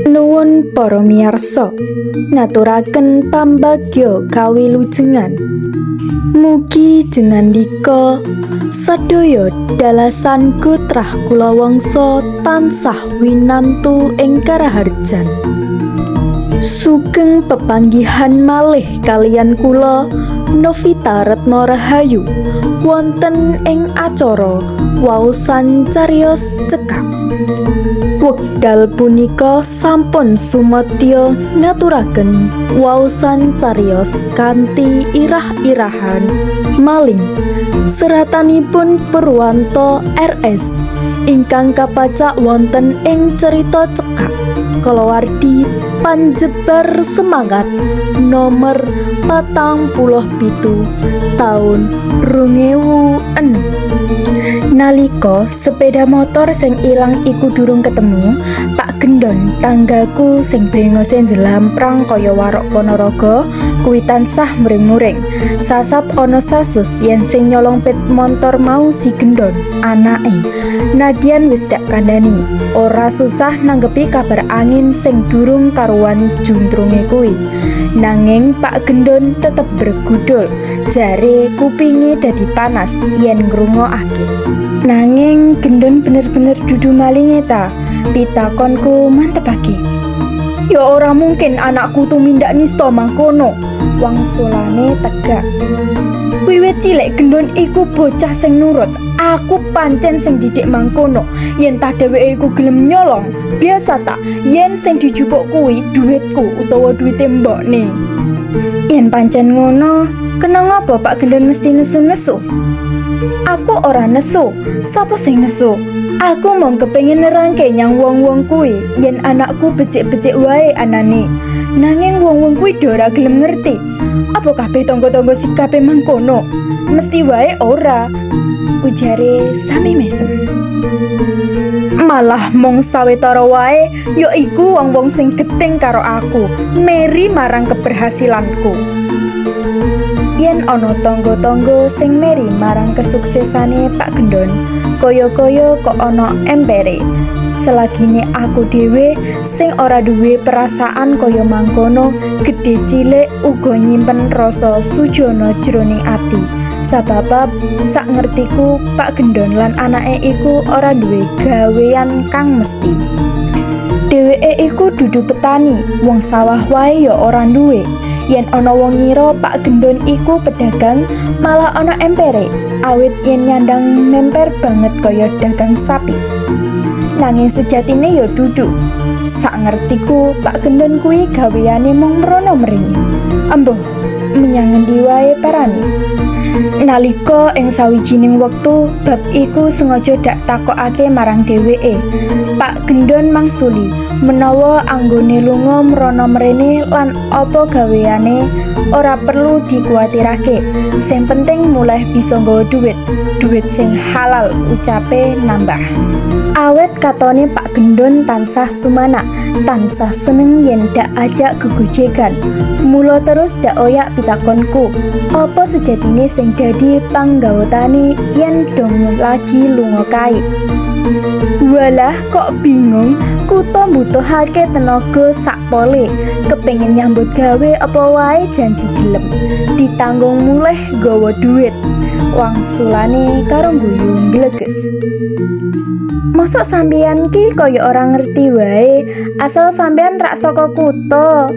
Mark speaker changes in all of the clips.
Speaker 1: Nuwun para miyarsa, ngaturaken pambagya kawilujengan. Mugi jengandika sadaya dalasan gotrah kulawangsa tansah winantu ing karaharjan. Sugeng pepanggihan malih kaliyan kula, Novita Retno Rahayu, wonten ing acara waosan cariyos cekak. Wekdal punika sampun sumadya ngaturaken waosan cariyos kanthi irah-irahan Maling, seratanipun Purwanto RS, ingkang kapacak wonten ing Cerita Cekak kalawarti Panjebar Semangat nomer 47 taun 2006. Nalika sepeda motor sing ilang iku durung ketemu, Pak Gendon, tanggaku sing brengose njlamprang kaya warok Ponorogo kuwi, tansah muring-muring. Sasab ana sasus yen sing nyolong pit montor mau si Gendon, anake. Nadyan wis dak kandhani, ora susah nanggepi kabar angin sing durung karuan juntrunge kuwi. Nanging Pak Gendon tetep bergudul, jare kupinge dadi panas yen ngrungokake. "Nanging Gendon bener-bener dudu malinge ta?" pitakonku mantepake. "Ya ora mungkin anakku tumindak nista mangkono," wangsulane tegas. "Wiwit cilik Gendon iku bocah sing nurut. Aku pancen sing didik mangkono. Yen tah dheweke iku gelem nyolong, biasa ta yen sing dijupuk kuwi duitku utawa duwite mbokne?" "Yen pancen ngono, kena ngapa Pak Gendon mesti nesu-nesu?" "Aku ora nesu. Sopo sing nesu? Aku mung kepengin nerangke nyang wong-wong kuwi yen anakku becik-becik wae anane. Nanging wong-wong kuwi do ora gelem ngerti. Apa kabeh tangga-tangga sikape mangkono? Mesti wae ora," ujare sami mesem. "Malah mung sawetara wae, ya iku wong-wong sing geting karo aku, meri marang keberhasilanku." Yen ana tangga-tangga sing meri marang kesuksesane Pak Gendon, kaya-kaya kok ana empere. Selagine aku dhewe sing ora duwe perasaan kaya mangkono, gedhe cilik uga nyimpen rasa sujana jroning ati. Sabab sak ngertiku Pak Gendon lan anake iku ora duwe gawean kang mesti. Dheweke iku dudu petani, wong sawah wae ya ora duwe. Yen ana wong ngira Pak Gendon iku pedagang, malah ana empere, awit yen nyandang memper banget kaya dagang sapi. Nanging sejatine ya dudu. Sak ngertiku Pak Gendon kuwi gaweane mung mrono mrene. Embuh, menyang ngendi wae parani. Nalika ing sawijining wektu bab iku sengaja dak takokake marang dheweke. Pak Gendon mangsuli menawa anggone lunga mrono mrene lan apa gaweane ora perlu dikuwatirake. Sing penting mulih bisa nggawa duit, duit sing halal, ucape nambah. Awet katone Pak Gendon tansah sumana, tansah seneng yen dak ajak gegojegan. Mula terus dak oyak pitakonku, apa sejatine sing dadi panggawotane yen dong lagi lunga kae? "Walah, kok bingung, kutha mbutuhake tenaga sakpole, kepengin nyambut gawe apa wae janji gelem. Ditanggung mulih nggawa duit," wangsulane karo guyu nggleges. "Mosok sampeyan ki kaya ora ngerti wae, asal sampeyan rak saka kutha."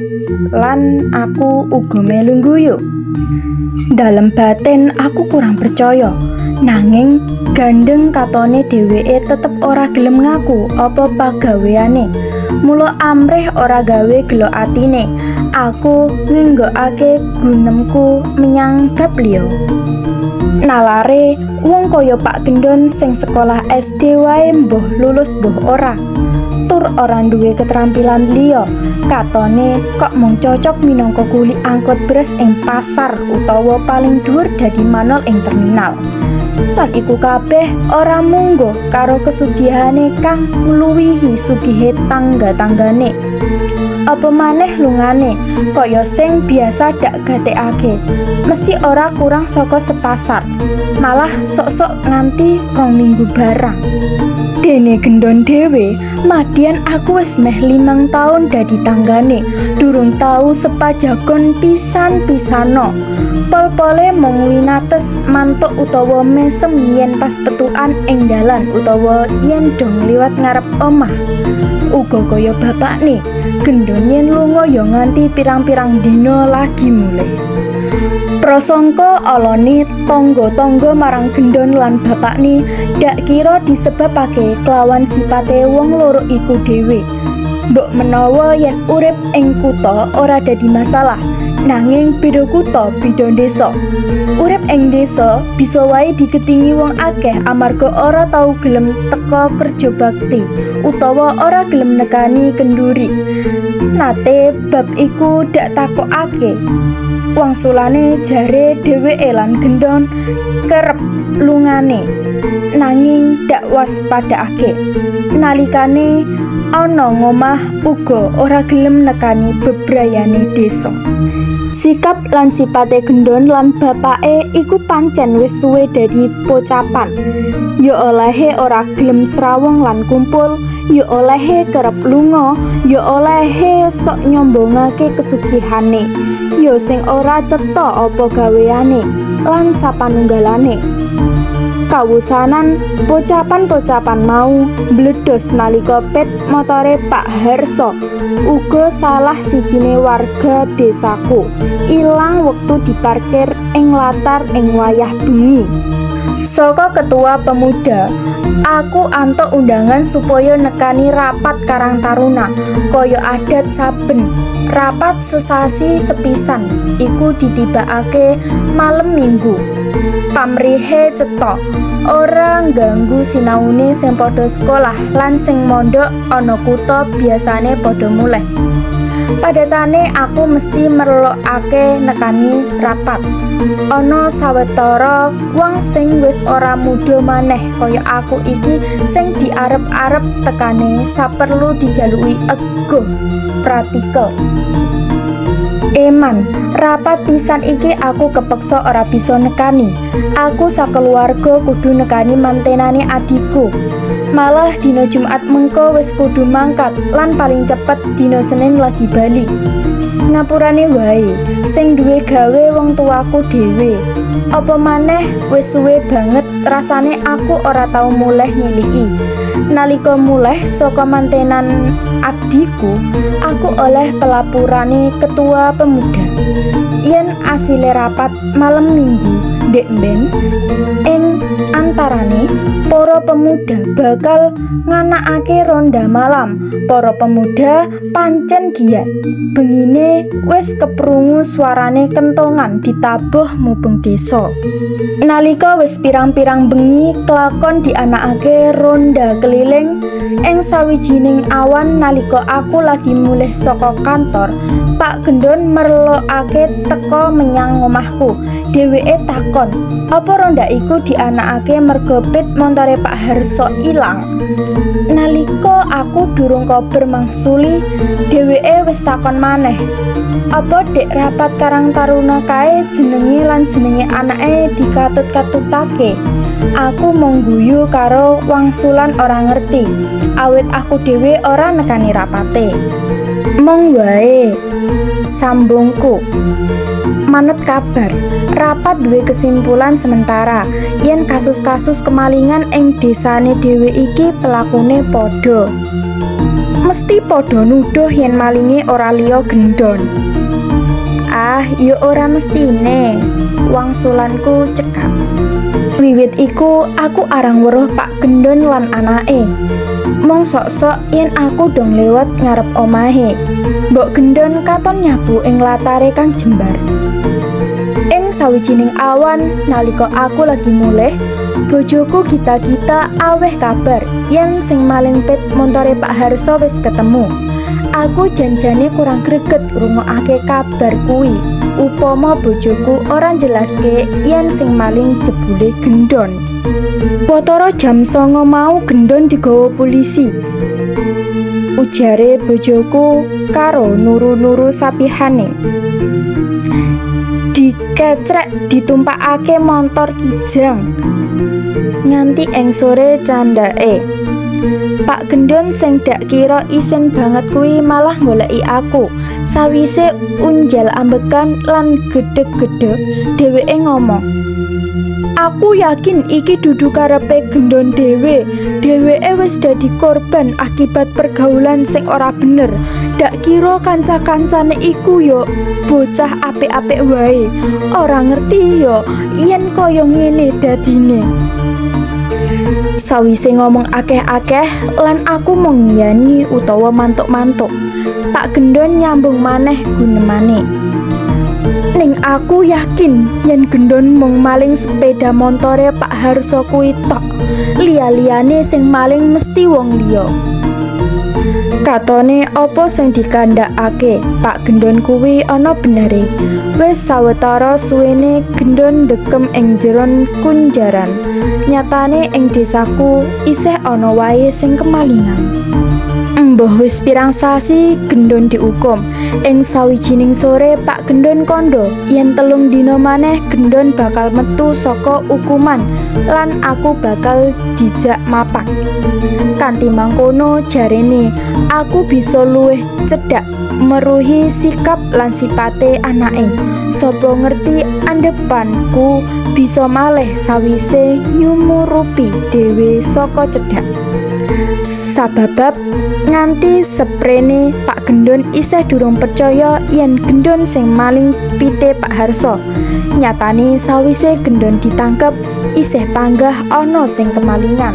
Speaker 1: Lan aku uga melu ngguyu. Dalem batin aku kurang percaya. Nanging gandeng katone dheweke tetep ora gelem ngaku apa pagaweane. Mula amrih ora gawe gelo atine, aku ngenggokake gunemku menyang bab liya. Nalare wong kaya Pak Gendon sing sekolah SD wae mbuh lulus mbuh ora, tur ora duwe keterampilan liya, katone kok mung cocok minangka kuli angkut beras ing pasar utawa paling dhuwur dadi manol ing terminal. Lan iku kabeh ora mungguh karo kesugihane kang ngluwihi sugihe tangga-tanggane. Apa maneh lungane, kaya sing biasa dak gatekake. Mesti ora kurang saka sepasar. Malah sok-sok nganti 2 minggu barang. Dene Gendon dhewe, madyan aku wis meh 5 taun dadi tanggane, durung tau sepajagon pisan-pisano. Pol-pole mung winates mantuk utawa mesem yen pas petukan ing dalan utawa yen dong liwat ngarep omah. Uga kaya bapakne, Gendon yen lunga ya nganti pirang-pirang dina lagi mulih. Prasangka alane tangga-tangga marang Gendon lan bapakne dak kira disebabake kelawan sipate wong loro iku dhewe. Mbok menawa yen urip ing kutha ora dadi masalah, nanging beda kutha beda desa. Urip ing desa bisa wae digetingi wong akeh amarga ora tau gelem teka kerja bakti utawa ora gelem nekani kenduri. Nate bab iku dak takokake. Wangsulane jare dheweke lan Gendon kerep lungane, nanging dak waspadakake. Nalikane ana ngomah uga ora gelem nekani bebrayane desa. Sikap lan sipate Gendon lan bapake iku pancen wis suwe dadi pocapan. Ya olehe ora gelem srawung lan kumpul, ya olehe kerep lunga, ya olehe sok nyombongake kesugihane, ya sing ora cetha apa gaweane lan sapanunggalane. Kawusanan pocapan-pocapan mau mbledos nalika pit motore Pak Harso, uga salah sijine warga desaku, ilang wektu diparkir ing latar ing wayah bengi. Saka ketua pemuda, aku antuk undangan supaya nekani rapat Karang Taruna, kaya adat saben rapat sesasi sepisan iku ditibakake malem Minggu. Pamrihe cetha, ora ngganggu sinaune sing padha sekolah lan sing mondok ana kutha biasane padha mulih. Padatane aku mesti merlokake nekani rapat. Ana sawetara wong sing wis ora muda maneh kaya aku iki sing diarep-arep tekane saperlu dijaluki eguh pratikel. Eman, rapat pisan iki aku kepeksa ora bisa nekani. Aku sakeluarga kudu nekani mantenane adikku. Malah dina Jumat mengko wis kudu mangkat lan paling cepet dina Senin lagi bali. Ngapurane wae, sing duwe gawe wong tuaku dhewe. Apa maneh wis suwe banget rasane aku ora tau mulih niliki. Nalika mulih saka mantenan adhiku, aku oleh pelapurane ketua pemuda. Yen asile rapat malem Minggu ndek mben ing antarane para pemuda bakal nganakake ronda malam. Para pemuda pancen giat. Bengine wis keprungu suarane kentongan ditabuh mubeng desa. Nalika wis pirang-pirang bengi kelakon dianakake ronda keliling, ing sawijining awan nalika aku lagi mulih saka kantor, Pak Gendon merlokake teka menyang ngomahku. Dheweke takon, apa ronda iku dianakake merga pit montore Pak Harso ilang. Nalika aku durung kober mangsuli, dheweke wis takon maneh. Apa dek rapat Karang Taruna kae jenenge lan jenenge anake dikatut-katutake? Aku mung guyu karo wangsulan ora ngerti, awit aku dhewe ora nekani rapate. Mong wae, sambungku. Manut kabar, rapat duwe kesimpulan sementara yen kasus-kasus kemalingan ing desane dhewe iki pelakune padha. Mesti padha nuduh yen malinge ora liya Gendon. Ah, ya ora mestine. Wangsulanku cekap. Wiwit iku aku arang weruh Pak Gendon lan anake. Mong sok-sok yen aku dong lewat ngarep omahe. Mbok Gendon katon nyapu ing latare kang jembar. Ing sawijining awan nalika aku lagi mulih, bojoku gita-gita aweh kabar yen sing maling pit montore Pak Harso wis ketemu. Aku janjane kurang greget ngrungokake kabar kuwi. Upama bojoku ora njelaske yen sing maling jebule Gendon. Watara jam 09.00 mau Gendon digawa polisi. Ujare bojoku karo nuru-nuru sapihane. Dikecrek ditumpakake montor Kijang. Nganti ing sore candhake. Pak Gendon sing dak kira isin banget kuwi malah goleki aku. Sawise unjal ambekan lan gedheg-gedheg, dheweke ngomong, "Aku yakin iki dudu karepe Gendon dhewe. Dheweke wis dadi korban akibat pergaulan sing ora bener. Dak kira kanca-kancane iku yo bocah apik-apik wae. Ora ngerti yo yen kaya ngene dadine." Sawise ngomong akeh-akeh lan aku mung ngiyani utawa mantuk-mantuk, Pak Gendon nyambung maneh gunemane. "Ning aku yakin yen Gendon mung maling sepeda montore Pak Harso kuwi tok. Liya-liyane sing maling mesti wong liya." Katone apa sing dikandhakake Pak Gendon kuwi ana benere. Wis sawetara suwene Gendon ndekem ing jeron kunjaran. Nyatane ing desaku isih ana wae sing kemalingan. Embuh wis pirang sasi Gendon diukum. Ing sawijining sore Pak Gendon kandha yen 3 dina maneh Gendon bakal metu saka ukuman lan aku bakal dijak mapak. Kanthi mangkono, jarene, aku bisa luwih cedhak meruhi sikap lan sipate anake. Sapa ngerti andhepanku bisa malih sawise nyumurupi dhewe saka cedhak. Sababab nganti seprene Pak Gendon isih durung percaya yen Gendon sing maling pite Pak Harso. Nyatane sawise Gendon ditangkep isih panggah ana sing kemalingan.